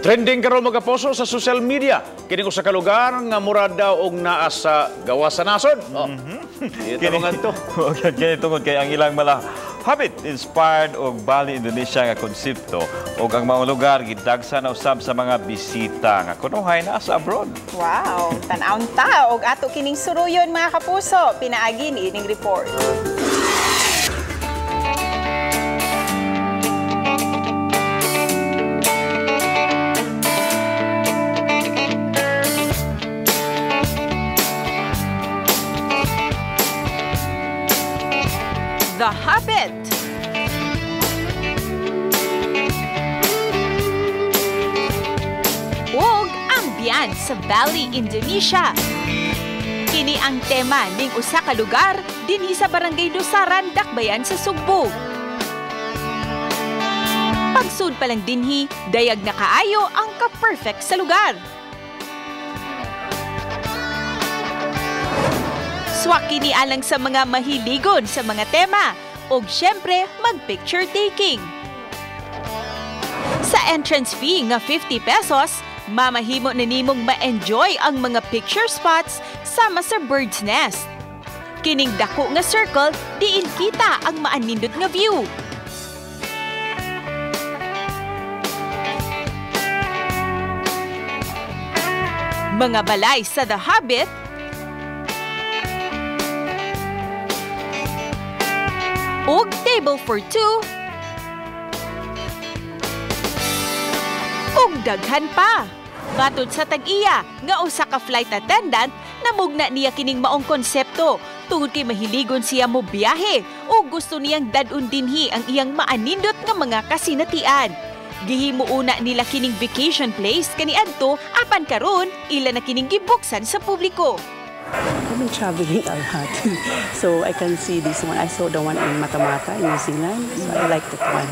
Trending karon, mga kapuso, sa social media. Kini usa ka lugar nga mura daw og naa sa gawas sa nasod. Oh. Ito mga to. Okay, kini tungod kay ang ilang mga hobbit inspired og Bali, Indonesia nga konsepto ug ang mga lugar gidagsa na usab sa mga bisita nga kunuhay naa sa abroad. Wow, tan-awon ta og ato kining suruyon, mga kapuso, pinaagi ni ining report. The Hobbit. Ug ambience sa Bali, Indonesia. Kini ang tema ning usa ka lugar dinhi sa Barangay Lusaran, Dakbayan sa Sugbo. Pagsud pa lang dinhi, dayag na kaayo ang ka-perfect sa lugar. Swak kini alang sa mga mahiligon sa mga tema ug syempre mag-picture taking. Sa entrance fee nga 50 pesos, mamahimo na nimong ma-enjoy ang mga picture spots sama sa bird's nest. Kining dako nga circle, diin kita ang maanindot nga view. Mga balay sa The Hobbit, ug table for two, ug daghan pa. Matod sa tag-iya nga usa ka flight attendant, namugna niya kining maong konsepto tungod kay mahiligon siya mo biyahe ug gusto niyang dad-on dinhi ang iyang maanindot nga mga kasinatian. Gihimo una nila kining vacation place kaniadto, apan karon ila na kining gibuksan sa publiko. I've been traveling a lot, so I can see this one. I saw the one in Matamata in New Zealand, so I like that one.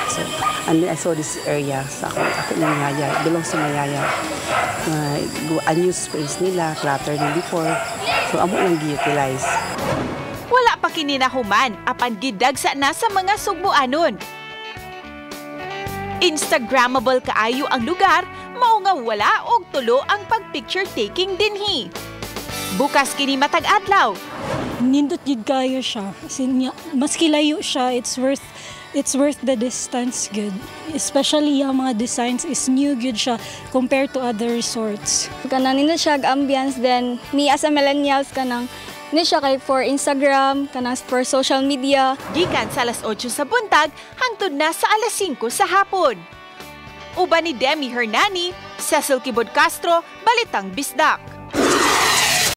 So, and then I saw this area sa ako ng yaya, it belongs to my yaya. A new space nila, clutter na before, so amo lang gi-utilize. Wala pa kini nahuman, apan gidagsa na sa mga Sugbuanon. Instagrammable kaayo ang lugar, mao nga wala og tulo ang pag-picture taking dinhi. Bukas kini matag adlaw. Nindot gyud kayo siya. As in, maski layo siya, it's worth the distance gud. Especially ang mga designs is new gyud siya compared to other resorts. Kanang nindot siya ag ambience, then me as a millennials, kanang ni siya kay for Instagram, kanang for social media. Gikan sa alas 8 sa buntag hangtod na sa alas 5 sa hapon. Uban ni Demi Hernani, Cecil Kibod Castro, Balitang Bisdak.